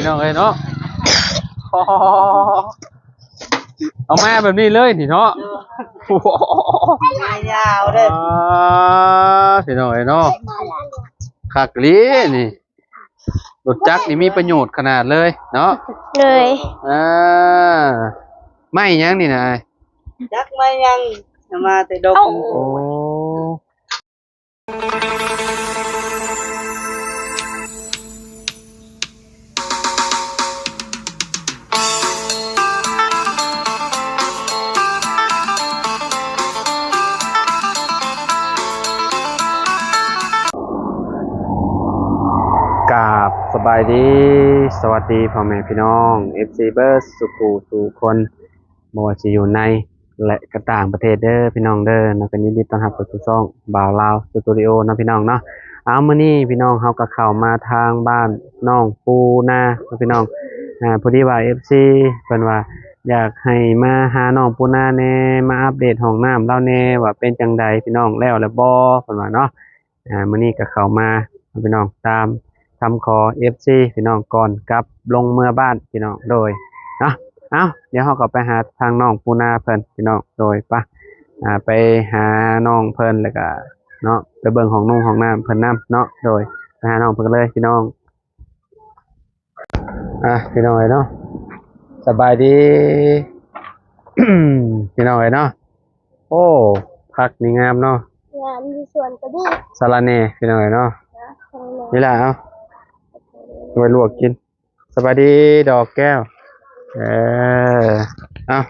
ພີ່ນ້ອງເອີຍເນາະ ເອົາມາແບບນີ້ເລີຍນີ້ເນາະ ຍາວເດີ ອ່າ ພີ່ນ້ອງເອີຍເນາະ ຄັກອີ່ຫຼີນີ້ ລົດຈັກນີ້ມີປະໂຫຍດຂະໜາດເລີຍເນາະ ເລີຍ ອ່າ ໄມ້ຫຍັງນີ້ນະ ຈັກໄມ້ຫຍັງ ເອົາມາແຕ່ດົງ ໂອ້ ກາບສະບາຍດີ ສະຫວັດດີພໍ່ແມ່ພີ່ນ້ອງ ເອັຟຊີ ເບິດສູ່ຜູ້ສູ່ຄົນ ບໍ່ວ່າຊິຢູ່ໃນ ແລະ ກະຕ່າງປະເທດເດີພີ່ນ້ອງເດີເນາະ ກໍຍິນດີຕ້ອນຮັບເຂົ້າສູ່ຊ່ອງບ່າວລາວສະຕູດິໂອເນາະພີ່ນ້ອງເນາະ. ເອົາ ມື້ນີ້ພີ່ນ້ອງເຮົາກໍເຂົ້າມາທາງບ້ານໜອງປູນາເນາະພີ່ນ້ອງ ອ່າ ພໍດີວ່າ ເອັຟຊີ ເພິ່ນວ່າຢາກໃຫ້ມາຫາໜອງປູນາແດ່ ມາອັບເດດຫ້ອງນ້ຳລາວແດ່ ວ່າເປັນຈັ່ງໃດພີ່ນ້ອງ ແລ້ວແລ້ວບໍ່ ເພິ່ນວ່າເນາະ. ອ່າ ມື້ນີ້ກໍເຂົ້າມາພີ່ນ້ອງ ຕາມຄຳຂໍ ເອັຟຊີ ພີ່ນ້ອງ ກ່ອນກັບລົງເມືອບ້ານພີ່ນ້ອງ ໂດຍເນາະ. ເອົ້າ ດຽວເຮົາກໍໄປຫາທາງນ້ອງປູນາເພິ່ນພີ່ນ້ອງ ໂດຍ ໄປ ອ່າ ໄປຫານ້ອງເພິ່ນ ແລ້ວກໍເນາະ ໄປເບິ່ງຫ້ອງນຸ່ງຫ້ອງນ້ຳເພິ່ນນຳເນາະ ໂດຍ ໄປຫານ້ອງເພິ່ນກັນເລີຍພີ່ນ້ອງ. ອ່ະ ພີ່ນ້ອງເອີຍເນາະ ສະບາຍດີ ພີ່ນ້ອງເອີຍເນາະ. ໂອ້ ຜັກນີ້ງາມເນາະ ງາມ ຢູ່ສວນກໍມີ ສາລະແໜ່ ພີ່ນ້ອງເອີຍເນາະ ນີ້ລະ ເອົາໄວ້ລວກກິນ. ສະບາຍດີດອກແກ້ວ ເອີ ເອົາ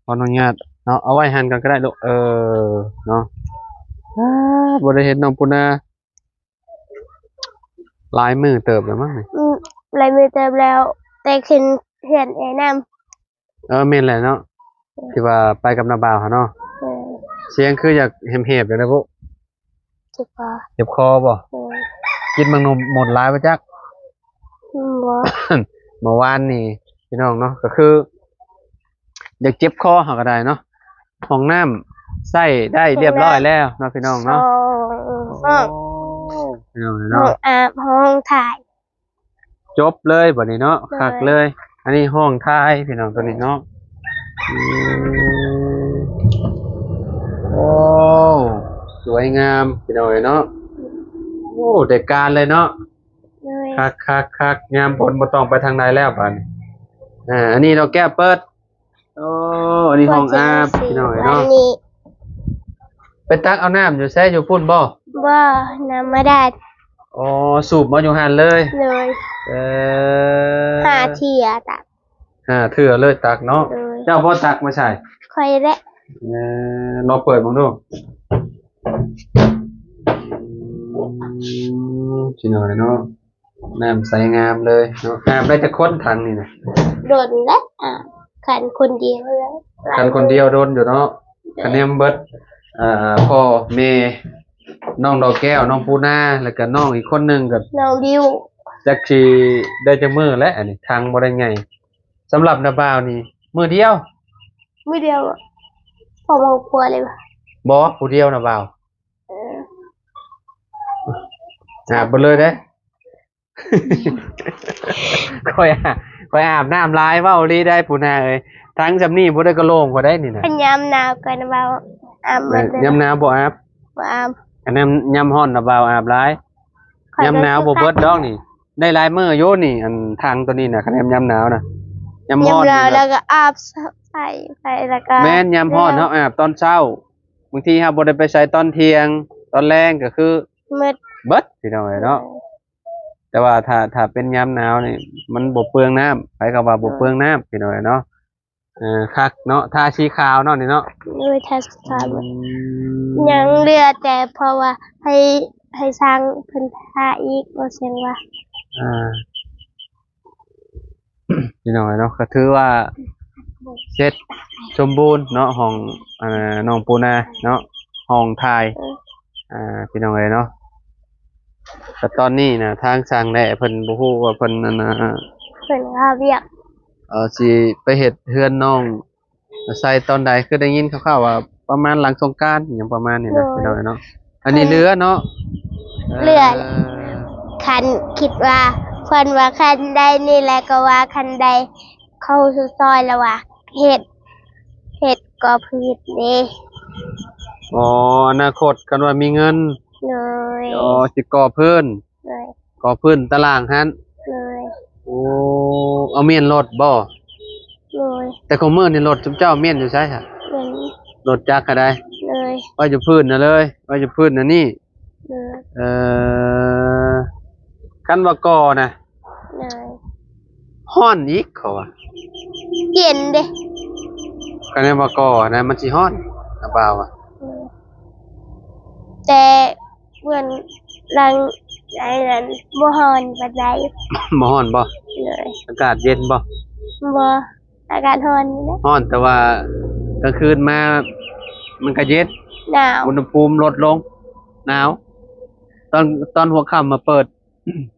ຂໍອະນຸຍາດເນາະ ເອົາໄວ້ຫັ້ນກ່ອນກໍໄດ້ລູກ ເອີ ເນາະ. ອ່າ ບໍ່ໄດ້ເຫັນນ້ອງປູນາ ຫຼາຍມື້ເຕີບແລ້ວມັ້ງນີ້ ອືມ ຫຼາຍມື້ເຕີບແລ້ວ ແຕ່ຂຶ້ນເຮືອນເອື້ອຍນຳ. ເອີ ແມ່ນແຫຼະເນາະ ທີ່ວ່າໄປກັບນ້າບ່າວຫັ້ນເນາະ. ເອີ ສຽງຄືຢາກແຫບໆ ແລ້ວເດ້ອ ເຈັບຄໍ ເຈັບຄໍບໍ່? ເອີ ກິນໝາກໜຸ່ມໝົດຫຼາຍບໍ່ຈັກ? ອືມ ບໍ່ ເມື່ອວານນີ້ພີ່ນ້ອງເນາະ ກໍຄື ຢາກເຈັບຄໍເຮົາກໍໄດ້ເນາະ. ຫ້ອງນ້ຳໃຊ້ໄດ້ລຽບຮ້ອຍແລ້ວເນາະ ພີ່ນ້ອງເນາະ. ໂອ້ ພີ່ນ້ອງເນາະ ຫ້ອງອາບ ຫ້ອງຖ່າຍ ຈົບເລີຍບັດນີ້ເນາະ. ໂດຍ ຄັກເລີຍ ອັນນີ້ຫ້ອງຖ່າຍພີ່ນ້ອງ ໂຕນີ້ເນາະ. ອືມ ໂອ້ ສວຍງາມພີ່ນ້ອງເອີຍເນາະ. ໂອ້ ໄດ້ການເລີຍເນາະ. ໂດຍ ຄັກໆໆ ຍາມຝົນບໍ່ຕ້ອງໄປທາງໃດແລ້ວບາດນີ້. ອ່າ ອັນນີ້ເນາະ ແກ້ວເປີດ ໂອ້ ອັນນີ້ຫ້ອງອາບ ພີ່ນ້ອງເອີຍເນາະ. ໄປຕັກເອົານ້ຳຢູ່ໃສ ຢູ່ພຸ້ນບໍ່? ບໍ່ ນ້ຳບາດານ. ອໍ ສູບມາຢູ່ຫັ້ນເລີຍ. ໂດຍ ເອີ ຫ້າເທື່ອຕັກ ຫ້າເທື່ອເລີຍຕັກເນາະ. ໂດຍ ເຈົ້າບໍ່ຕັກມາໃສ່? ຂ້ອຍແຫຼະ. ເອີ ລອງເປີດເບິ່ງດູ. ອືມ ພີ່ນ້ອງເອີຍເນາະ. ນ້ຳໃສງາມເລີຍເນາະ. ອາບໄດ້ຈັກຄົນຖັງນີ້ນະ? ດົນແລ້ວ ອາບ ຄັນຄົນດຽວແລ້ວ ຄັນຄົນດຽວດົນຢູ່ເນາະ. ຄັນແນມເບິດ ອ່າ ພໍ່ແມ່ ນ້ອງດອກແກ້ວ ນ້ອງປູນາ ແລ້ວກໍນ້ອງອີກຄົນໜຶ່ງກໍນ້ອງດິວ ຈັກຊິໄດ້ຈັກມື້ແຫຼະ. ອັນນີ້ຖັງບໍ່ໄດ້ໃຫຍ່. ສຳລັບນ້າບ່າວນີ້ມື້ດຽວ ມື້ດຽວ ພ້ອມຄອບຄົວເລີຍບໍ່? ບໍ່ ຜູ້ດຽວນ້າບ່າວ. ເອີ ອາບເບິດເລີຍເດ້. ຂ້ອຍ ຂ້ອຍອາບນ້ຳຫຼາຍ ເວົ້າອີ່ຫຼີໄດ໋ ປູນາເອີຍ. ຖັງຊ່ຳນີ້ບໍ່ໄດ້ກະໂຫຼງຂ້ອຍໄດ໋ນີ້ນະ. ຄັນຍາມໜາວກໍນະບ່າວອາບເບິດເລີຍ. ຍາມໜາວບໍ່ອາບ? ບໍ່ອາບ. ອັນນັ້ນຍາມຮ້ອນນະບ່າວອາບຫຼາຍ. ຍາມໜາວບໍ່ເບິດດອກນີ້. ໄດ້ຫຼາຍມື້ຢູ່ນີ້ ອັນຖັງໂຕນີ້ນະ ຄັນຍາມໜາວນະ. ຍາມຮ້ອນ ຍາມໜາວແລ້ວກໍອາບໃສ່ໄປ ແລ້ວກໍ ແມ່ນ ຍາມຮ້ອນເຮົາອາບຕອນເຊົ້າ. ບາງທີເຮົາບໍ່ໄດ້ໄປໃສຕອນທ່ຽງ ຕອນແລງກໍຄືເບິດ ເບິດ ພີ່ນ້ອງເອີຍເນາະ. ແຕ່ວ່າຖ້າ ຖ້າເປັນຍາມໜາວນີ້ ມັນບໍ່ເປືອງນ້ຳ ໃຜກໍວ່າບໍ່ເປືອງນ້ຳ ພີ່ນ້ອງເອີຍເນາະ. ເອີ ຄັກເນາະ ທາສີຂາວເນາະນີ້ເນາະ. ໂດຍ ທາສີຂາວ. ອືມ ຍັງເຫຼືອແຕ່ເພາະວ່າໃຫ້ ໃຫ້ຊ່າງເພິ່ນທາອີກ ບໍ່ແສງວ່າ ອ່າ ພີ່ນ້ອງເອີຍເນາະ ກໍຖືວ່າເສັດສົມບູນເນາະ ຫ້ອງ ອ່າ ນ້ອງປູນາເນາະ ຫ້ອງຖ່າຍ ເອີ ອ່າ ພີ່ນ້ອງເອີຍເນາະ. ກໍຕອນນີ້ນະ ທາງຊ່າງແຫຼະເພິ່ນບໍ່ຮູ້ວ່າເພິ່ນ ອັນນ່າ ເພິ່ນເຮັດວຽກ ເອີ ຊິໄປເຮັດເຮືອນນ້ອງ ໃສ່ຕອນໃດ ຄືໄດ້ຍິນຂ່າວໆວ່າປະມານຫຼັງສົງການ ອີ່ຫຍັງປະມານນີ້ນະ ໂດຍ ພີ່ນ້ອງເອີຍເນາະ. ອັນນີ້ເຫຼືອເນາະ ເຫຼືອ ເອີ ຄັນຄິດວ່າ ເພິ່ນວ່າຄັນໄດ້ນີ້ແຫຼະ ກໍວ່າຄັນໄດ້ເຂົ້າສູ່ຊອຍລະວ່າເຮັດ ເຮັດກໍຜຶດເດ້. ອໍ ອະນາຄົດຄັນວ່າມີເງິນ ໂດຍ ອໍ ຊິກໍ່ພື້ນ ໂດຍ ກໍ່ພື້ນຕະລ່າງຫັ້ນ ໂດຍ ໂອ້ ເອົາມ້ຽນລົດບໍ່? ໂດຍ ແຕ່ຂອງມື້ນີ້ລົດຊຸມເຈົ້າມ້ຽນຢູ່ໃສຫະ? ແມ່ນ ລົດຈັກກະໄດ້ ໂດຍ ໄວ້ຢູ່ພື້ນນະເລີຍ ໄວ້ຢູ່ພື້ນນະນີ້ ໂດຍ ເອີ ຄັນວ່າກໍ່ນະ ໂດຍ ຮ້ອນອີກເຂົາວ່າ ເຢັນເດ້ ຄັນວ່າກໍ່ນະມັນຊິຮ້ອນ ນ້າບ່າວວ່າ ໂດຍ ແຕ່ເພິ່ນຫຼັງໃນນັ້ນບໍ່ຮ້ອນປານໃດ ບໍ່ຮ້ອນບໍ່? ໂດຍ ອາກາດເຢັນບໍ່? ບໍ່ ອາກາດຮ້ອນນີ້ແຫຼະ ຮ້ອນ ແຕ່ວ່າກາງຄືນມາມັນກະເຢັນ ໜາວ ອຸນຫະພູມລົດລົງ ໜາວ ຕອນ ຕອນຫົວຄ່ຳມາເປີດ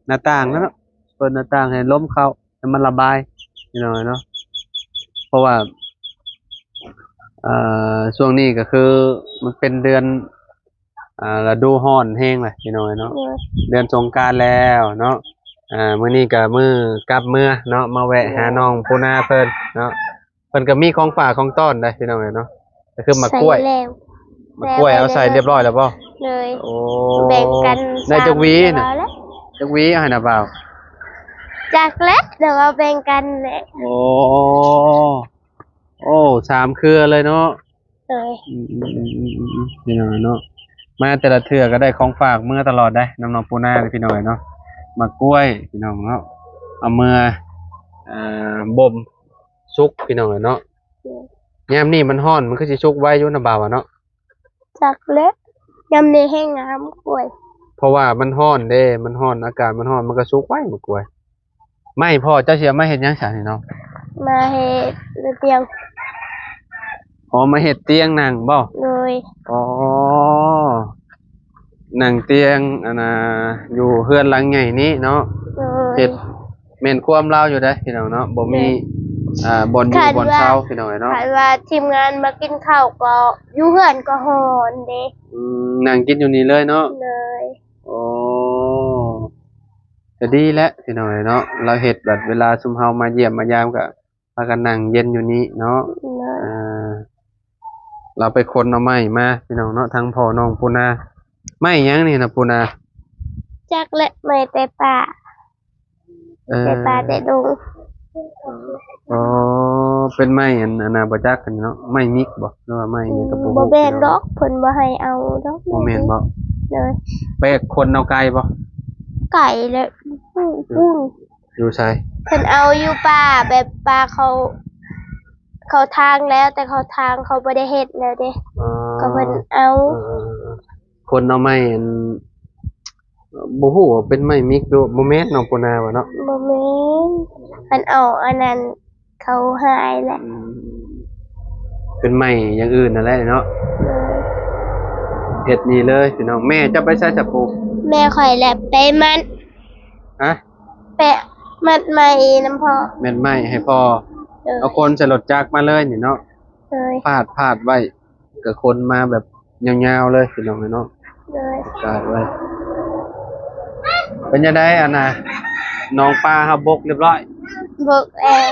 ໜ້າຕ່າງແລ້ວເນາະ ເປີດໜ້າຕ່າງໃຫ້ລົມເຂົ້າ ໃຫ້ມັນລະບາຍ ພີ່ນ້ອງເອີຍເນາະ ເພາະວ່າ ເອີ ຊ່ວງນີ້ກະຄືມັນເປັນເດືອນ ອ່າ ລະດູຮ້ອນແຮງແຫຼະ ພີ່ນ້ອງເອີຍເນາະ ໂດຍ ເດືອນສົງການແລ້ວເນາະ ອ່າ ມື້ນີ້ກະມື້ກັບເມືອເນາະ ມາແວະ ໂດຍ ຫານ້ອງປູນາເພິ່ນເນາະ ເພິ່ນກະມີຂອງຝາກຂອງຕ້ອນໄດ໋ ພີ່ນ້ອງເອີຍເນາະ ກະຄືໝາກກ້ວຍ ໃສ່ແລ້ວ ໝາກກ້ວຍເອົາໃສ່ລຽບຮ້ອຍແລ້ວບໍ່? ໂດຍ ໂອ້ ແບ່ງກັນ ໄດ້ຈັກຫວີນະ? ຈັກຫວີໃຫ້ນະບ່າວ? ຈັກແຫຼະ ແຕ່ວ່າແບ່ງກັນແຫຼະ ໂອ້ ໂອ້ ສາມເຄືອເລີຍເນາະ ໂດຍ ອືມໆໆໆ ພີ່ນ້ອງເນາະ ມາແຕ່ລະເທື່ອກະໄດ້ຂອງຝາກເມືອຕະຫຼອດໄດ໋ ນຳນ້ອງປູນາ ພີ່ນ້ອງເນາະ ໝາກກ້ວຍ ພີ່ນ້ອງເນາະ ເອົາເມືອ ອ່າ ບົ່ມສຸກ ພີ່ນ້ອງເນາະ ໂດຍ ຍາມນີ້ມັນຮ້ອນ ມັນຄືຊິສຸກໄວຢູ່ນະບ່າວເນາະ ຈັກແຫຼະ ຍາມນີ້ແຮງງາມກ້ວຍ ເພາະວ່າມັນຮ້ອນເດ້ ມັນຮ້ອນ ອາກາດມັນຮ້ອນ ມັນກະສຸກໄວໝາກກ້ວຍ ໄມ້ພໍ່ເຈົ້າຊິເອົາມາເຮັດຫຍັງຊະນີ້ນ້ອງ? ມາເຮັດຕຽງ ອໍ ມາເຮັດຕຽງນັ່ງບໍ່? ໂດຍ ອໍ ນັ່ງຕຽງ ອັນນ່າ ຢູ່ເຮືອນຫຼັງໃຫຍ່ນີ້ເນາະ ໂດຍ ເຮັດ ແມ່ນຄວາມລາວຢູ່ເດ້ພີ່ນ້ອງເນາະ ບໍ່ມີ ໂດຍ ອ່າ ບ່ອນຢູ່ບ່ອນເຊົາ ພີ່ນ້ອງເນາະ ຄັນວ່າທີມງານມາກິນເຂົ້າກໍຢູ່ເຮືອນກໍຮ້ອນເດ້ ອືມ ນັ່ງກິນຢູ່ນີ້ເລີຍເນາະ ໂດຍ ໂອ້ ກະດີແຫຼະພີ່ນ້ອງເອີຍເນາະ ລາວເຮັດແບບເວລາຊຸມເຮົາມາຢ້ຽມມາຢາມກະພາກັນນັ່ງເຢັນຢູ່ນີ້ເນາະ ໂດຍ ອ່າ ລາວໄປຂົນເອົາໄມ້ມາພີ່ນ້ອງເນາະ ທາງພໍ່ນ້ອງປູນາ ໄມ້ຫຍັງນີ້ນະປູນາ? ຈັກແຫຼະ ໄມ້ແຕ່ປ່າ ເອີ ແຕ່ປ່າແຕ່ດົງ ອໍ ເປັນໄມ້ອັນ ອັນນ່າ ບໍ່ຈັກອັນເນາະ ໄມ້ມິກບໍ່ ຫຼືວ່າໄມ້ຫຍັງກະບໍ່ຮູ້ ບໍ່ແມ່ນດອກ ພີ່ນ້ອງ ເພິ່ນບໍ່ໃຫ້ເອົາດອກ ບໍ່ແມ່ນບໍ່? ໂດຍ ໄປຂົນເອົາໄກບໍ່? ໄກແຫຼະ ພຸ້ນ ຢູ່ໃສ? ເພິ່ນເອົາຢູ່ປ່າ ແບບປ່າເຂົາ ເຂົາຖາງແລ້ວ ແຕ່ເຂົາຖາງເຂົາບໍ່ໄດ້ເຮັດແລ້ວເດ້ ອໍ ກໍເພິ່ນເອົາ ເອີໆໆ ຄົນເອົາໄມ້ອັນ ບໍ່ຮູ້ວ່າເປັນໄມ້ມິກຫຼື ບໍ່ແມ່ນເນາະ ປູນາວ່າເນາະ ບໍ່ແມ່ນ ເພິ່ນເອົາອັນນັ້ນ ເຂົາຫາຍແຫຼະ ອືມ ເປັນໄມ້ຢ່າງອື່ນຫັ້ນແຫຼະເນາະ ໂດຍ ເຮັດນີ້ເລີຍພີ່ນ້ອງ ແມ່ເຈົ້າໄປໃສສະປູ? ແມ່ຂ້ອຍແຫຼະໄປມັດ ຮະ? ແປະມັດໄມ້ນຳພໍ່ ມັດໄມ້ໃຫ້ພໍ່ ໂດຍ ເອົາຂົນໃສ່ລົດຈັກມາເລີຍນີ້ເນາະ ໂດຍ ພາດ ພາດໄວ້ ກະຂົນມາແບບຍາວໆເລີຍພີ່ນ້ອງເອີຍເນາະ ໂດຍ ກາດໄວ້ ເປັນຈັ່ງໃດອັນນ່າ ໜອງປາເຮົາບົກລຽບຮ້ອຍ? ບົກແລ້ວ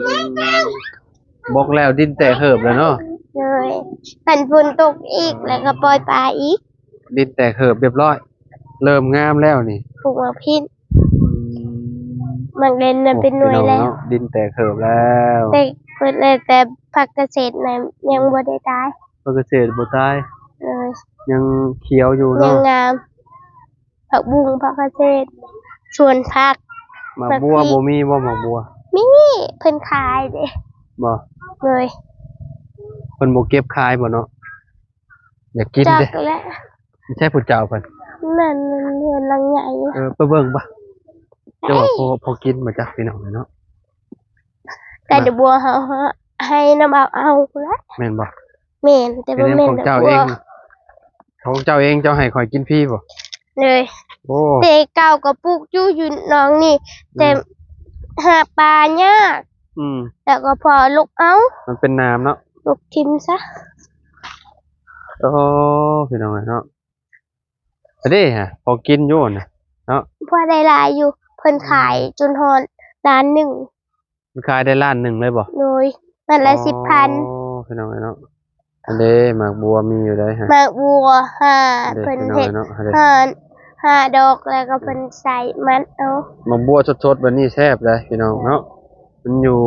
ອືມ ບົກແລ້ວ ດິນແຕກເຫີບແລ້ວເນາະ ໂດຍ ຄັນຝົນຕົກອີກແລ້ວກະປ່ອຍປາອີກ ດິນແຕກເຫີບລຽບຮ້ອຍ ເລີ່ມງາມແລ້ວນີ້ ປູກໝາກພິກ ອືມ ໝາກເຫຼັ້ນນະເປັນໜ່ວຍແລ້ວ ໂອ້ ພີ່ນ້ອງເນາະ ດິນແຕກເຫີບແລ້ວ ແຕ່ເບິດແລ້ວ ແຕ່ຜັກກະເສດນະຍັງບໍ່ໄດ້ຕາຍ ຜັກກະເສດບໍ່ຕາຍ ເອີ ຍັງຂຽວຢູ່ເນາະ ຍັງງາມ ຜັກບຸ້ງ ຜັກກະເສດ ສວນຜັກ ໝາກບົວ ໝາກພິກ ບໍ່ມີບໍ່ໝາກບົວ? ມີ ເພິ່ນຂາຍເດ້ ບໍ່? ໂດຍ ເພິ່ນບໍ່ເກັບຂາຍບໍ່ເນາະ? ຢາກກິນເດ້ ຈັກແຫຼະ ໃຊ້ຜູ້ເຈົ້າເພິ່ນ ນັ້ນເຮືອນຫຼັງໃຫຍ່ ເອີ ໄປເບິ່ງປະ ເຈົ້າວ່າພໍ ພໍກິນບໍ່ຈັກພີ່ນ້ອງເນາະ ກະດອກບົວເຮົາໃຫ້ນຳເອົາ ເອົາແຫຼະ ແມ່ນບໍ່? ແມ່ນ ແຕ່ບໍ່ແມ່ນຂອງເຈົ້າເອງ ຂອງເຈົ້າເອງເຈົ້າໃຫ້ຂ້ອຍກິນຟຣີບໍ່? ໂດຍ ໂອ້ ແຕ່ເກົ່າກໍປູກຢູ່ ຢູ່ໜອງນີ້ ອືມ ແຕ່ຫາປາຍາກ ອືມ ແລ້ວກໍພໍ່ລົກເອົາ ມັນເປັນໜາມເນາະ ລົກຖິ້ມຊະ ໂອ້ ພີ່ນ້ອງເອີຍເນາະ ເດ້ຫະ ພໍກິນຢູ່ນະເນາະ ພໍໄດ້ຫຼາຍຢູ່ ເພິ່ນຂາຍ ອືມ ຈົນຮອດລ້ານໜຶ່ງ. ມັນຂາຍໄດ້ລ້ານໜຶ່ງເລີຍບໍ່? ໂດຍ ມັດລະ ອໍ ສິບພັນ. ພີ່ນ້ອງເອີຍເນາະ ອັນເດ້ ໝາກບົວມີຢູ່ໃດ໋ຮະ? ໝາກບົວ ຫາ ເດ້ ເພິ່ນເຮັດ ພີ່ນ້ອງເນາະ ອັນເດ້ ຫາ ຫາດອກ ແລ້ວກໍເພິ່ນໃສ່ມັດເອົາ. ໝາກບົວສົດໆແບບນີ້ແຊບເດ້ ພີ່ນ້ອງເນາະ. ມັນຢູ່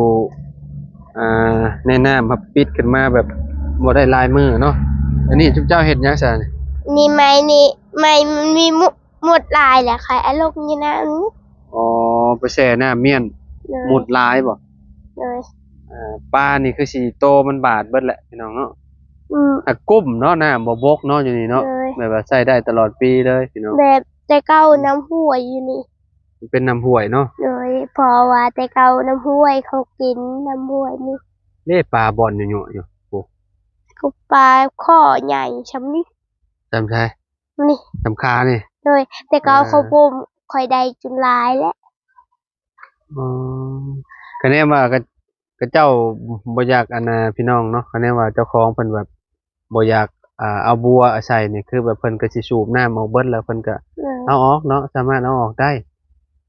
ອ່າ ໃນນ້ຳ ເຮົາປິດຂຶ້ນມາແບບບໍ່ໄດ້ຫຼາຍມື້ເນາະ. ອັນນີ້ຈຸມເຈົ້າເຮັດຫຍັງຊະນີ້? ນີ້ໄມ້ນີ້ ໄມ້ມັນມີ ໝົດຫຼາຍແລ້ວ ຂ້ອຍເອົາລົງຢູ່ນຳ. ອໍ ໄປແຊ່ນ້ຳມ້ຽນ. ໂດຍ ໝົດຫຼາຍບໍ່? ໂດຍ ອ່າ ປານີ້ຄືຊິໂຕມັນບາດເບິດແຫຼະ ພີ່ນ້ອງເນາະ. ອືມ ອາ ກຸ້ມເນາະ ນ້ຳບໍ່ບົກເນາະ ຢູ່ນີ້ເນາະ. ໂດຍ ແບບວ່າໃຊ້ໄດ້ຕະຫຼອດປີເລີຍ ພີ່ນ້ອງ. ແບບແຕ່ເກົ່າ ອືມ ນ້ຳຫ້ວຍຢູ່ນີ້ ມັນເປັນນ້ຳຫ້ວຍເນາະ. ໂດຍ ເພາະວ່າແຕ່ເກົ່ານ້ຳຫ້ວຍເຂົາກິນ ນ້ຳຫ້ວຍນີ້. ເດ້ ປາບ່ອນເຍາະໆຢູ່ ໂອ້ ກໍປາຂໍ້ໃຫຍ່ຊ່ຳນີ້ ຊ່ຳໃສ? ນີ້ ສຳຄານີ້. ໂດຍ ແຕ່ເກົ່າ ເອີ ເຂົາປຸ້ມ ຂ້ອຍໄດ້ຈົນຫຼາຍແລ້ວ. ອໍ ຄະແນນວ່າ ຂະ ຂະເຈົ້າບໍ່ຢາກ ອັນນ່າ ພີ່ນ້ອງເນາະ ຄະແນນວ່າເຈົ້າຂອງເພິ່ນແບບບໍ່ຢາກ ອ່າ ເອົາບົວໃສ່ນີ້ ຄືແບບເພິ່ນກໍຊິສູບນ້ຳອອກເບິດ ແລ້ວເພິ່ນກໍ ເອີ ເອົາອອກເນາະ ສາມາດເອົາອອກໄດ້.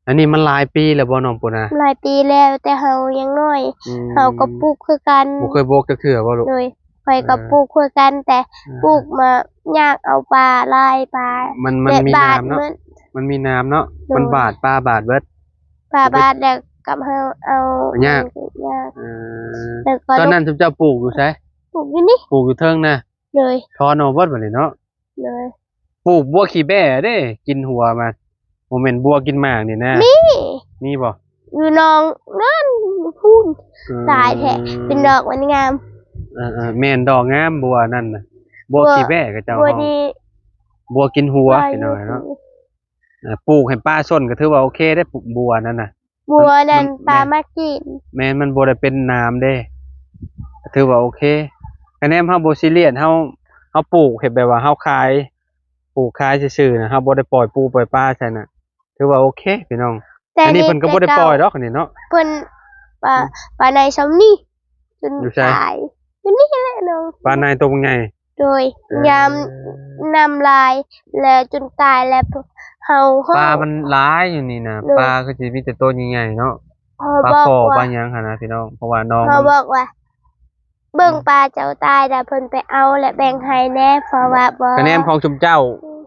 ອັນນີ້ມັນຫຼາຍປີແລ້ວບໍ່ ນ້ອງປູນາ? ຫຼາຍປີແລ້ວ ແຕ່ເຮົາຍັງນ້ອຍ ອືມ ເຮົາກໍປູກຄືກັນ. ບໍ່ເຄີຍບົກຈັກເທື່ອບໍ່ລູກ? ໂດຍ ຂ້ອຍກໍ ເອີ ປູກຄືກັນ ແຕ່ ອ່າ ປູກມາຍາກເອົາປາຫຼາຍ ປາ ມັນ ມັນມີນ້ຳເນາະ ມັນມີນ້ຳເນາະ. ໂດຍ ມັນບາດ ປາບາດເບິດ ປາບາດແລ້ວກັບເຮົາເອົາຍາກ ມັນກໍຍາກ. ເອີ ແລ້ວກໍ ຕອນນັ້ນຊຸມເຈົ້າປູກຢູ່ໃສ? ປູກຢູ່ນີ້ ປູກຢູ່ເທິງນະ. ໂດຍ ຖອນອອກເບິດບາດນີ້ເນາະ. ໂດຍ ປູກບົວຂີ້ແບ້ເດ້ ກິນຫົວມັນ ບໍ່ແມ່ນບົວກິນໝາກນີ້ນະ. ມີ ມີບໍ່? ຢູ່ໜອງນັ້ນພຸ້ນ ອືມ ຫຼາຍແທ້ ເປັນດອກມັນງາມ. ເອີໆ ແມ່ນ ດອກງາມບົວນັ້ນນະ ບົວ ບົວຂີ້ແບ້ເຂົາເຈົ້າ ບົວ ຮ້ອງ ດີ ບົວກິນຫົວ ພີ່ນ້ອງເນາະ. ເອີ ປູກໃຫ້ປາຊົນກໍຖືວ່າໂອເຄເດ້ ປູກບົວນັ້ນນະ. ບົວນັ້ນ ມັນ ປາ ແມ່ນ ມາກິນ. ແມ່ນ ມັນບໍ່ໄດ້ເປັນໜາມເດ້ ຖືວ່າໂອເຄ. ຄະແນນເຮົາບໍ່ຊີຣຽສ ເຮົາ ເຮົາປູກເຮັດແບບວ່າເຮົາຂາຍ ປູກຂາຍຊື່ໆນະ ເຮົາບໍ່ໄດ້ປ່ອຍປູປ່ອຍປາໃສ່ນະ ຖືວ່າໂອເຄພີ່ນ້ອງ. ແຕ່ ອັນນີ້ ນີ້ ເພິ່ນກໍບໍ່ໄດ້ປ່ອຍດອກ ອັນນີ້ເນາະ. ເພິ່ນ ປາ ອືມ ປາໃນຊ່ຳນີ້ ຈົນ ຢູ່ໃສ? ຕາຍ ຢູ່ນີ້ແຫຼະນ້ອງ. ປາໃນໂຕບັກໃຫຍ່. ໂດຍ ເອີ ຍາມນ້ຳຫຼາຍແລ້ວຈົນຕາຍແລ້ວ ເຮົາ ປາມັນຫຼາຍຢູ່ນີ້ນະ. ໂດຍ ປາຄືຊິມີແຕ່ໂຕໃຫຍ່ໆເນາະ ປາຄໍ່ ປາຫຍັງຫັ້ນນະພີ່ນ້ອງ. ເພາະວ່ານ້ອງ ເຮົາບອກວ່າ ເບິ່ງ ອືມ ປາເຈົ້າຕາຍແລ້ວ ເພິ່ນໄປເອົາ ແລະ ແບ່ງໃຫ້ແດ່ ເພາະວ່າບໍ່ ຄະແນນຂອງຊຸມເຈົ້າ ອືມ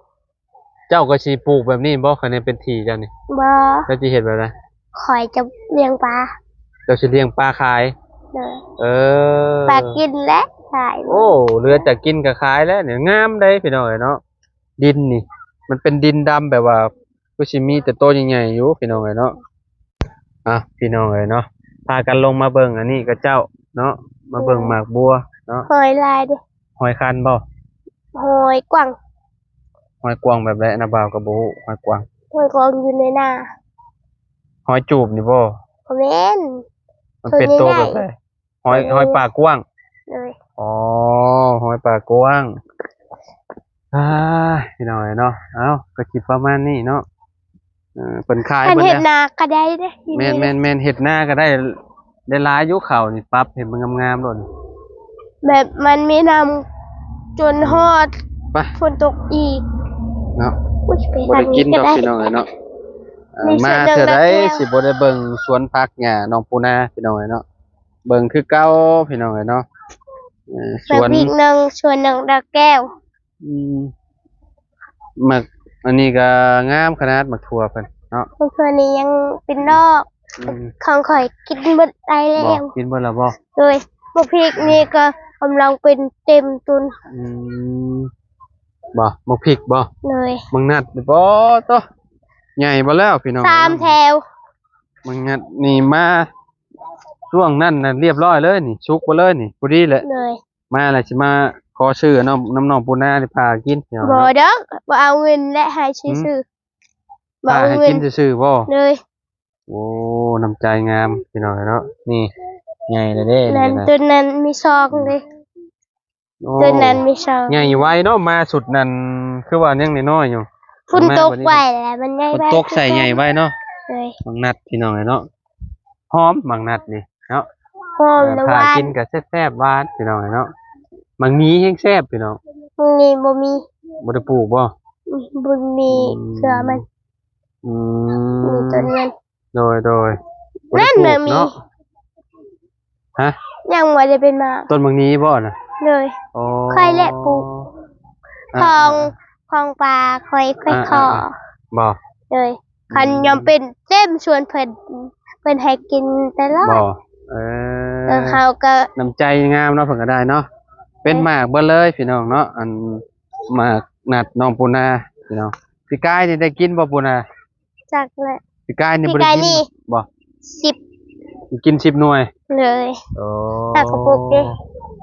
ເຈົ້າກໍຊິປູກແບບນີ້ບໍ່? ຄັນແມ່ນເປັນທີ່ເຈົ້ານີ້ ບໍ່ ເຈົ້າຊິເຮັດແບບໃດ? ຂ້ອຍຈະລ້ຽງປາ. ເຈົ້າຊິລ້ຽງປາຂາຍ? ໂດຍ ເອີ ປາກິນແຫຼະຂາຍ. ໂອ້ ເຫຼືອຈາກກິນກໍຂາຍແລ້ວນີ້. ງາມເດ້ພີ່ນ້ອງເອີຍເນາະ ດິນນີ້ ມັນເປັນດິນດຳ ແບບວ່າຄືຊິມີແຕ່ໂຕໃຫຍ່ໆຢູ່ພີ່ນ້ອງເອີຍເນາະ. ອ່ະ ພີ່ນ້ອງເອີຍເນາະ ພາກັນລົງມາເບິ່ງອັນນີ້ຂະເຈົ້າເນາະ ມາເບິ່ງໝາກບົວເນາະ. ຫອຍຫຼາຍເດ້. ຫອຍຄັນບໍ່? ຫອຍກວາງ. ຫອຍກວາງແບບໃດ? ນ້າບ່າວກໍບໍ່ຮູ້ ຫອຍກວາງ. ຫອຍກວາງຢູ່ໃນນາ. ຫອຍຈູບນີ້ບໍ່? ບໍ່ແມ່ນ. ມັນເປັນໂຕແບບໃດ? ໂຕໃຫຍ່ໆ. ຫອຍ ໂດຍ ຫອຍປາກກວ້າງ. ໂດຍ ອໍ ຫອຍປາກກວ້າງ. ອ່າ ພີ່ນ້ອງເອີຍເນາະ ເອົ້າ ກໍຊິປະມານນີ້ເນາະ. ເອີ ເພິ່ນຂາຍ ຄັນເຮັດນາກໍໄດ້ເດ້. ແມ່ນໆໆ ເຮັດນາກໍໄດ້ ໄດ້ຫຼາຍຢູ່. ເຂົ້ານີ້ປັບໃຫ້ມັນງາມໆໂລດ ແບບມັນມີນ້ຳຈົນ ອືມ ຮອດ ໄປ ຝົນຕົກອີກເນາະ. ອຸ້ຍ ໄປ ບໍ່ໄດ້ກິນດອກ ທາງນີ້ກໍໄດ້ ພີ່ນ້ອງເອີຍເນາະ. ເອີ ມາເທື່ອໃດຊິບໍ່ໄດ້ເບິ່ງສວນຜັກຫຍ້ານ້ອງປູນາ ພີ່ນ້ອງເອີຍເນາະ. ເບິ່ງຄືເກົ່າພີ່ນ້ອງເອີຍເນາະ. ເອີ ສວນ ອີກໜຶ່ງ ສວນນ້ອງດອກແກ້ວ. ອືມ ໝາກອັນນີ້ກໍງາມຂະໜາດ ໝາກຖົ່ວເພິ່ນເນາະ. ໝາກຖົ່ວນີ້ຍັງເປັນດອກ. ອືມ ຂອງຂ້ອຍກິນເບິດໄດ້ແລ້ວ. ບໍ່ ກິນເບິດແລ້ວບໍ່? ໂດຍ ໝາກພິກນີ້ກໍກຳລັງເປັນເຕັມຕົ້ນ. ອືມ ບໍ່ ໝາກພິກບໍ່? ໂດຍ ໝາກນັດນີ້ບໍ່ ໂຕໃຫຍ່ບໍ່ແລ້ວພີ່ນ້ອງ. ສາມແຖວ ໝາກນັດນີ້ມາ ຊ່ວງນັ້ນນະລຽບຮ້ອຍເລີຍນີ້ ສຸກເບິດເລີຍນີ້ ພໍດີແຫຼະ. ໂດຍ ມາແລ້ວຊິມາຂໍຊື້ນຳ ນຳນ້ອງປູນານີ້ພາກິນ. ບໍ່ດອກ ບໍ່ເອົາເງິນແລະ ໃຫ້ຊື່ໆ. ບໍ່ເອົາເງິນ ພາໃຫ້ກິນຊື່ໆບໍ່? ໂດຍ ໂອ້ ນ້ຳໃຈງາມພີ່ນ້ອງເນາະ. ນີ້ໃຫຍ່ແລ້ວເດ້ ນັ້ນ ນີ້ນະ ຕົ້ນນັ້ນມີຊອງເດ້. ໂອ້ ຕົ້ນນັ້ນມີຊອງ ໃຫຍ່ໄວເນາະ. ມາຊຸດນັ້ນຄືວ່າຍັງນ້ອຍໆຢູ່ ຝົນຕົກໄວແລ້ວມັນໃຫຍ່ໄວ. ຝົນຕົກໃສ່ໃຫຍ່ໄວເນາະ. ໂດຍ ໝາກນັດພີ່ນ້ອງເນາະ ຫອມໝາກນັດນີ້ເນາະ. ຫອມ ເອີ ນະ ຫວານ ພາກິນກໍແຊບໆ ຫວານພີ່ນ້ອງເນາະ. ໝາກມີແຮງແຊບພີ່ນ້ອງ. ໝາກມີບໍ່ມີ. ບໍ່ໄດ້ປູກບໍ່? ອືມ ບໍ່ມີ ອືມ ເຄືອມັນ. ອືມ ມີຕົ້ນເງິນ ໂດຍໆ ບໍ່ໄດ້ປູກເນາະ. ຮະ? ຍັງບໍ່ໄດ້ເປັນໝາກ. ຕົ້ນໝາກນີ້ບໍ່ນະ? ໂດຍ. ອໍ ຂ້ອຍແຫຼະປູກ ອ່າ ຂອງ ອ່າ ຂອງປ່າຂ້ອຍ ຂ້ອຍ ອ່າ ຂໍ ອ່າ ບໍ່? ໂດຍ. ອືມ ຄັນຍາມເປັນເຕັມສວນເພິ່ນ ເພິ່ນໃຫ້ກິນຕະຫຼອດ ບໍ່? ເອີ ເອີ ເຮົາກໍ ນ້ຳໃຈງາມເນາະ ເພິ່ນກໍໄດ້ເນາະ. ເປັນ ເອີ ໝາກເບິດເລີຍພີ່ນ້ອງເນາະ ອັນ ໝາກນັດນ້ອງປູນາພີ່ນ້ອງ. ປີກາຍນີ້ໄດ້ກິນບໍ່ປູນາ? ຈັກແຫຼະ ປີກາຍນີ້ບໍ່ໄດ້ກິນ ປີກາຍນີ້ ບໍ່? ສິບ ກິນສິບໜ່ວຍ ໂດຍ. ໂອ້ ຕາກະປຸກເດ້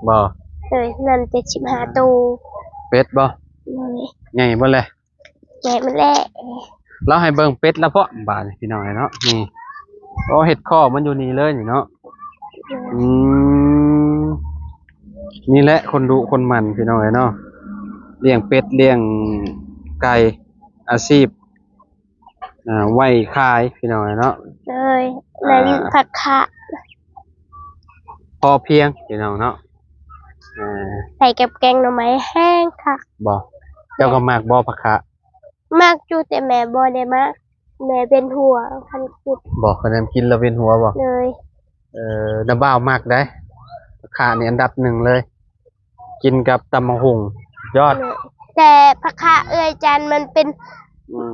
ບໍ່? ໂດຍ ນັ້ນເຈັດສິບຫ້າໂຕ. ເປັດບໍ່? ໂດຍ. ໃຫຍ່ເບິດແຫຼະ ໃຫຍ່ເບິດແຫຼະ. ລາວໃຫ້ເບິ່ງເປັດລະເພາະບາດນີ້ພີ່ນ້ອງເອີຍເນາະ. ນີ້ ໂອ້ ເຮັດຄອກມັນຢູ່ນີ້ເລີຍນີ້ເນາະ. ໂດຍ. ອືມ ນີ້ແຫຼະຄົນດຸຄົນໝັ່ນພີ່ນ້ອງເອີຍເນາະ ລ້ຽງເປັດລ້ຽງໄກ່ ອາຊີບ ອ່າ ໄວ້ຂາຍພີ່ນ້ອງເນາະ. ໂດຍ. ອ່າ ນັ້ນຜັກຄະ ພໍພຽງພີ່ນ້ອງເນາະ. ອ່າ ໃສ່ກັບແກງໜໍ່ໄມ້ແຮງຄັກ. ບໍ່? ເຈົ້າກໍມັກບໍ່ຜັກຄະ? ມັກຢູ່ ແຕ່ແມ່ບໍ່ໄດ້ມັກ ແມ່ເປັນຫົວຄັນກິນ. ບໍ່? ຄັນກິນແລ້ວເປັນຫົວບໍ່? ໂດຍ. ເອີ ນ້າບ່າວມັກໄດ໋ ຜັກຄະນີ້ອັນດັບໜຶ່ງເລີຍ. ກິນກັບຕຳບັກຫຸ່ງ ຍອດ. ແຕ່ຜັກຄະເອື້ອຍຈັນມັນເປັນ ອືມ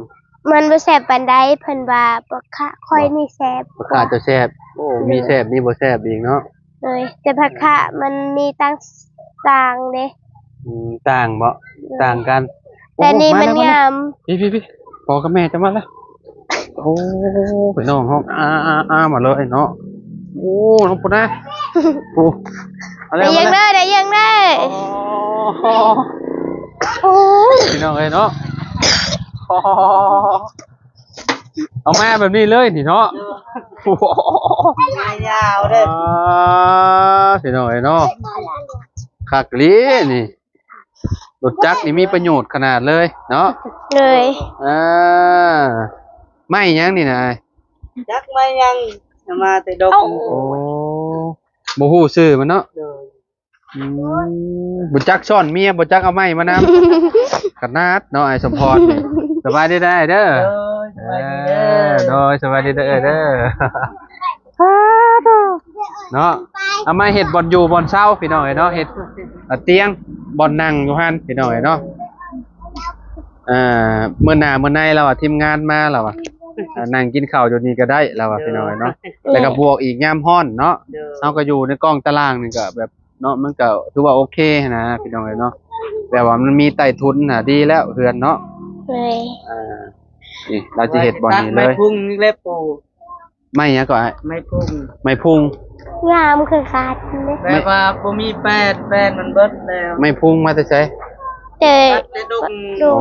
ມັນບໍ່ແຊບປານໃດ ເພິ່ນວ່າຜັກຄະຂ້ອຍນີ້ແຊບ. ຜັກຄະເຈົ້າແຊບ. ໂອ້ ມີແຊບມີບໍ່ແຊບອີກເນາະ. ໂດຍ. ແຕ່ຜັກຄະມັນມີຕ່າງຕ່າງເດ້. ອືມ ຕ່າງບໍ່? ໂດຍ. ຕ່າງກັນ. ແຕ່ນີ້ມັນງາມ. ໂອ້ ມາແລ້ວ ມາແລ້ວ ພີ່ໆໆ ພໍ່ກັບແມ່ຈະມາແລ້ວ. ໂອ້ ພີ່ນ້ອງເຮົາ ອາໆໆ ມາເລີຍເນາະ. ໂອ້ ນ້ອງປູນາ ໂອ້ ມາແລ້ວ ໄດ້ເຢີ້ງເດີ ໄດ້ເຢີ້ງເດີ. ອໍ ໂອ້ຍ ພີ່ນ້ອງເອີຍເນາະ ເອົາມາແບບນີ້ເລີຍນີ້ເນາະ. ຍາວເດີ ອ່າ ພີ່ນ້ອງເອີຍເນາະ ຄັກອີ່ຫຼີນີ້. ລົດຈັກນີ້ມີປະໂຫຍດຂະໜາດເລີຍເນາະ. ໂດຍ. ອ່າ ໄມ້ຫຍັງນີ້ນະ? ຈັກໄມ້ຫຍັງ ເອົາມາແຕ່ດົງ. ໂອ້ ບໍ່ຮູ້ຊື່ມັນເນາະ. ໂດຍ. ອືມ ບໍ່ຈັກຊ້ອນເມຍ ບໍ່ຈັກເອົາໄມ້ມານຳ ຂະໜາດເນາະ ອ້າຍສົມພອນນີ້. ສະບາຍດີເດີ ອ້າຍເດີ. ໂດຍ ສະບາຍດີເດີ ເອີ ໂດຍ ສະບາຍດີເດີ ອ້າຍເດີ. ເນາະ ເອົາມາເຮັດບ່ອນຢູ່ບ່ອນເຊົາພີ່ນ້ອງເອີຍເນາະ ເຮັດ ອາ ຕຽງບ່ອນນັ່ງຢູ່ຫັ້ນພີ່ນ້ອງເອີຍເນາະ. ອ່າ ມື້ໜ້າມື້ໃນລາວວ່າ ທີມງານມາລາວວ່າ ອ່າ ນັ່ງກິນເຂົ້າຢູ່ນີ້ກໍໄດ້ລາວວ່າ ໂດຍ ພີ່ນ້ອງເອີຍເນາະ. ແລ້ວກໍບວກອີກຍາມຮ້ອນເນາະ. ໂດຍ. ເຮົາກໍຢູ່ໃນກ້ອງຕາລ່າງນີ້ກໍແບບເນາະ ມັນກໍຖືວ່າໂອເຄຫັ້ນນະພີ່ນ້ອງເອີຍເນາະ ແບບວ່າມັນມີໃຕ້ທຸນນະ ດີແລ້ວເຮືອນເນາະ. ໂດຍ. ອ່າ ນີ້ລາວຈະເຮັດບ່ອນນີ້ເລີຍ ຕັດໄມ້ພຸງນີ້ແຫຼະປູ. ໄມ້ຫຍັງກໍອ້າຍ? ໄມ້ພຸງ. ໄມ້ພຸງ ງາມຄືກັນເດ້ ແບບວ່າບໍ່ມີແປ້ນ ແປ້ນມັນເບິດແລ້ວ. ໄມ້ພຸງມາແຕ່ໃສ? ແຕ່ດົງ. ອໍ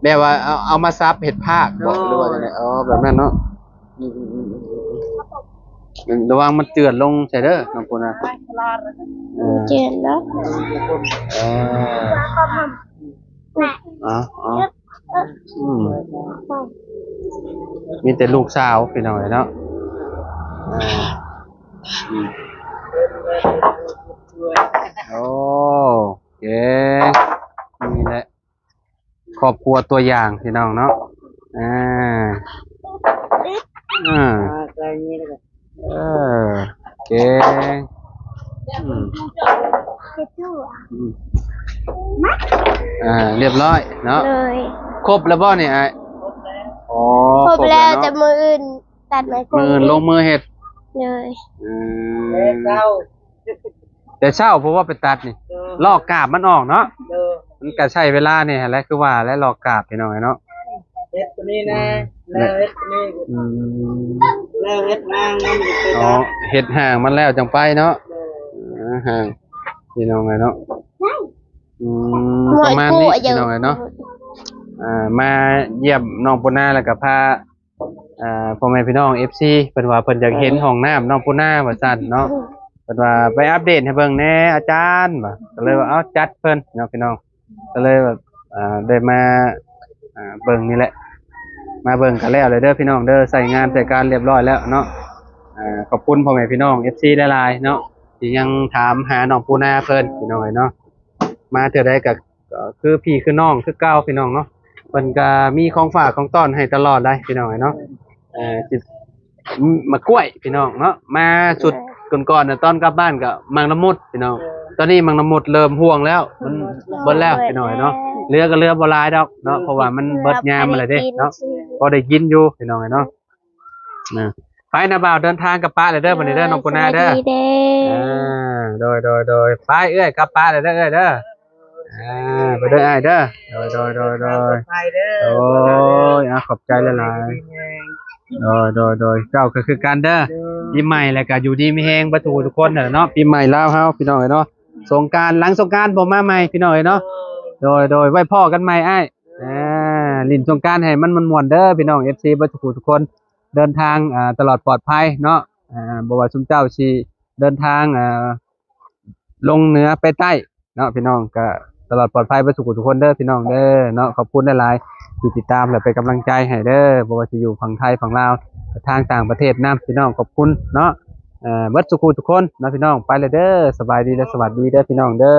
ແບບວ່າເອົາ ເອົາມາສັບເຮັດພາກບໍ ໂດຍ ຫຼືວ່າຈັ່ງໃດ? ອໍ ແບບນັ້ນເນາະ. ອືມໆ ລະວັງມັນເຈື່ອນລົງໃສ່ເດີ ນ້ອງປູນາ. ເຈື່ອນເນາະ. ເອີ ເອົາ ເອົາ. ອືມ ມີແຕ່ລູກສາວພີ່ນ້ອງເອີຍເນາະ. ອ່າ ອືມ ໂອເຄ ນີ້ແຫຼະຄອບຄົວຕົວຢ່າງພີ່ນ້ອງເນາະ. ອ່າ ອ່າ ເອີ ເກັ່ງ ອືມ ອືມ ອ່າ ຮຽບຮ້ອຍເນາະ. ໂດຍ. ຄົບແລ້ວບໍ່ນີ້ອ້າຍ? ອໍ ຄົບແລ້ວ ຄົບແລ້ວເນາະ ແຕ່ມື້ອື່ນຕັດໄມ້ພຸງ ມື້ອື່ນລົງມືເຮັດ. ໂດຍ. ອືມ ແຕ່ເຊົ້າ ແຕ່ເຊົ້າ ເພາະວ່າໄປຕັດນີ້ ໂດຍ ລອກກາບມັນອອກເນາະ. ໂດຍ. ມັນກະໃຊ້ເວລາແດ່ຫັ້ນແຫຼະ ຄືວ່າແຫຼະ ລອກກາບພີ່ນ້ອງເອີຍເນາະ. ເຮັດຕົວນີ້ແນ່ ອືມ ແລ້ວເຮັດຕົວນີ້ ອືມ ແລ້ວເຮັດຫາງມັນ. ອໍ ເຮັດຫາງມັນແລ້ວຈັ່ງໄປເນາະ. ໂດຍ. ເອີ ຫາງ ພີ່ນ້ອງເອີຍເນາະ. ອືມ ປະມານນີ້ພີ່ນ້ອງເອີຍເນາະ. ອ່າ ມາຢ້ຽມນ້ອງປູນາ ແລ້ວກໍພາ ອ່າ ພໍ່ແມ່ພີ່ນ້ອງເອັຟຊີ ເພິ່ນວ່າເພິ່ນຢາກເຫັນຫ້ອງນ້ຳນ້ອງປູນາວ່າຊັ້ນເນາະ. ເພິ່ນວ່າໄປອັບເດດໃຫ້ເບິ່ງແດ່ອາຈານວ່າ ກໍເລີຍວ່າເອົາຈັດເພິ່ນເນາະພີ່ນ້ອງ. ກໍເລີຍແບບ ອ່າ ໄດ້ມາ ອ່າ ເບິ່ງນີ້ແຫຼະ ມາເບິ່ງກໍແລ້ວເລີຍເດີພີ່ນ້ອງເດີ ໃຊ້ງານໃຊ້ການຮຽບຮ້ອຍແລ້ວເນາະ. ອ່າ ຂອບຄຸນພໍ່ແມ່ພີ່ນ້ອງເອັຟຊີຫຼາຍໆເນາະ ທີ່ຍັງຖາມຫານ້ອງປູນາເພິ່ນພີ່ນ້ອງເອີຍເນາະ. ມາເທື່ອໃດກໍ ກໍຄືພີ່ຄືນ້ອງຄືເກົ່າພີ່ນ້ອງເນາະ. ເພິ່ນກໍມີຂອງຝາກຂອງຕ້ອນໃຫ້ຕະຫຼອດໄດ໋ພີ່ນ້ອງເອີຍເນາະ. ເອີ ຊິ ໝາກກ້ວຍພີ່ນ້ອງເນາະ. ມາຊຸດກ່ອນໆນະ ຕອນກັບບ້ານກໍໝາກລະມຸດພີ່ນ້ອງ. ຕອນນີ້ໝາກລະມຸດເລີ່ມຮ່ວງແລ້ວ ມັນເບິດແລ້ວພີ່ນ້ອງເນາະ. ເຫຼືອກໍເຫຼືອບໍ່ຫຼາຍດອກເນາະ ເພາະວ່າມັນເບິດຍາມມາແລ້ວເດ້ເນາະ. ພໍໄດ້ກິນຢູ່ພີ່ນ້ອງເນາະ. ນະ ໄປນະບ່າວ ເດີນທາງກັບປ້າເລີຍເດີ ບັດນີ້ເດີ ນ້ອງປູນາເດີ. ສະບາຍດີເດີ. ອ່າ ໂດຍໆໆ ໄປເອື້ອຍ ກັບປ້າເລີຍເດີເອື້ອຍເດີ. ອ່າ ໄປເດີອ້າຍເດີ. ໂດຍໆໆ ໂດຍ ໂອ້ຍ ອ່າ ຂອບໃຈຫຼາຍໆ. ດີແຮງ ໂດຍໆໆ ເຈົ້າກໍຄືກັນເດີ. ໂດຍ ປີໃໝ່ແລ້ວກໍຢູ່ດີມີແຮງເບິດທຸກຜູ້ທຸກຄົນຫັ້ນແຫຼະເນາະ. ປີໃໝ່ລາວເຮົາພີ່ນ້ອງເອີຍເນາະ. ສົງການ ຫຼັງສົງການບໍ່ມາໃໝ່ພີ່ນ້ອງເອີຍເນາະ. ໂດຍ ໂດຍໆ ໄວ້ພໍ້ກັນໃໝ່ອ້າຍ. ອ່າ ຫຼິ້ນສົງການໃຫ້ມັນມ່ວນໆເດີພີ່ນ້ອງ ເອັຟຊີ ເບິດທຸກຜູ້ທຸກຄົນ. ເດີນທາງ ອ່າ ຕະຫຼອດປອດໄພເນາະ. ອ່າ ບໍ່ວ່າຊຸມເຈົ້າຊິເດີນທາງ ອ່າ ລົງເໜືອໄປໃຕ້ເນາະ ພີ່ນ້ອງ ກໍຕະຫຼອດປອດໄພເບິດທຸກຜູ້ທຸກຄົນເດີພີ່ນ້ອງເດີເນາະ. ຂອບຄຸນຫຼາຍໆທີ່ຕິດຕາມ ແລະ ເປັນກຳລັງໃຈໃຫ້ເດີ ບໍ່ວ່າຊິຢູ່ຝັ່ງໄທຝັ່ງລາວ ທາງຕ່າງປະເທດນຳ ພີ່ນ້ອງ ຂອບຄຸນເນາະ. ເອີ ເບິດທຸກຜູ້ທຸກຄົນເນາະ ພີ່ນ້ອງ. ໄປແລ້ວເດີ ສະບາຍດີ ແລະ ສະຫວັດດີເດີ ພີ່ນ້ອງເດີ.